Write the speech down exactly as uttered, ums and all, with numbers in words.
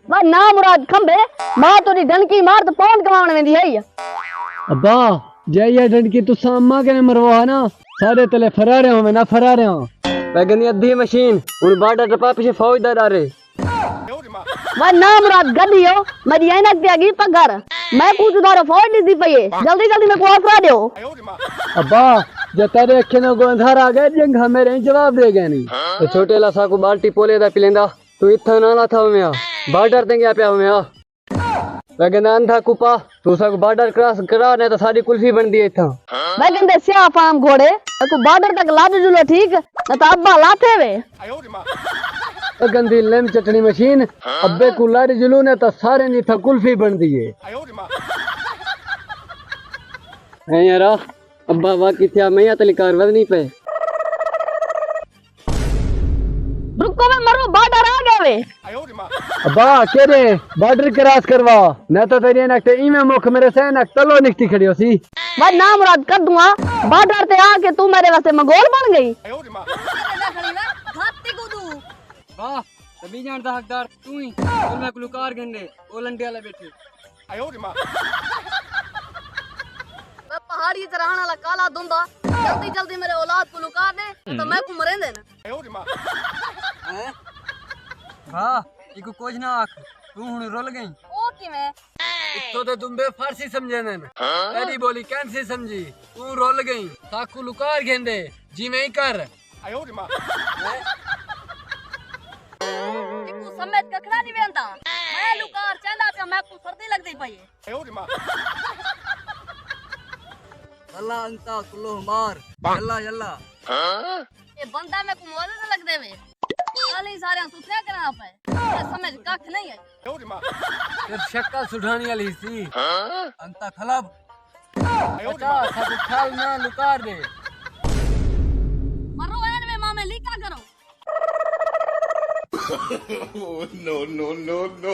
واہ نامراد کھمبے، ماں تیݙی ڈنکی مار تے پون کماوݨ ویندی ہئی۔ ابا، جے ایہا ڈنکی تساں اماں کنے مروا نا، سارے تلے فرارے ہوویں نا فرارے ہاں۔ پئے گندی ادھی مشین، ہݨ بارڈر ٹپا پچھے فوج دا ڈر ہے۔ واہ نامراد گڈیو، میݙی عینک تے اڳی پگھر۔ میکوں تہاݙو فوج ݙسدی پئی ہے، جلدی جلدی میکوں آسرا ݙیو۔ ابا، جے تیݙے اکھیں دے اڳوں اندھارا آ ڳئے، ڄنگھا میݙے جواب ݙے ڳئے نی۔ تے چھوٹے لا ساکوں بالٹی پولے دا پلیندا، توں اتھاں نہ لاتھا ہوویں ہا، بارڈر تے ڳیا پیا ہوویں ہا۔ ویگن اندھا کپا، توں ساکوں بارڈر کراس کرا، نہ تاں ساݙی کلفی بݨدی ہے اتھاں۔ ویگن دے سیاہ فام گھوڑے، میکوں بارڈر تک لڄ جلو ٹھیک، نہ تاں ابا لاتھے وے۔ او گندی لم چٹنی مشین، ابے کوں لاری جلو نے تاں سارے دی تھا کلفی بݨدی ہے۔ ہیں یارا، ابا واقعی تھیا میں تلی کار ودنی پئے۔ رکو میں مرو، بارڈر آ ڳئے وے۔ ابا کیݙے بارڈر کراس کروا، نہ تاں تیݙی نک تے ایویں مکھ میرے سے نک تلو نکتی کھڑی ہوسی۔ واہ نامراد کدوں آ، بارڈر تے آ کے توں میݙے واسطے منگول بݨ ڳئی۔ واہ، تے ٻیجݨ دا حقدار توں ہی، توں میکوں لکار گھندے، او لنڈے والے ٻیٹھے۔ میں پہاڑی تے رہݨ والا کالا دمبا، جلدی جلدی میرے اولاد کوں لکار ݙے، نہ تاں میکوں مریندے نے۔ ہیں؟ بھا، ایکوں کجھ نہ آکھ، توں ہݨ رل ڳئیں۔ او کیویں؟ اتھوں دے دمبے فارسی سمجھیندے نے۔ تیݙی ٻولی کینسی سمجھی؟ توں رل ڳئیں، ساکوں لکار گھندے، جیویں ہی کر۔ تیکوں سمجھ ککھڑا نہیں ویندا۔ میں لکار چیندا پیا، میکوں سردی لڳدی پئی ہے۔ اللہ انت کلہ مار، یلا یلا۔ اے بندہ میکوں معزز لڳدے وے۔ ڳالھیں ساریاں ستھریاں کرݨا پئے۔ تے سمجھ ککھ نہیں آئی۔ صرف شکل سڈھاݨی والی سی۔ انت کلب۔ بچا، ساکوں کھل نہ لکار ݙے۔ مرو این وے مامے لیکا کرو۔ Oh, no, no, no, no.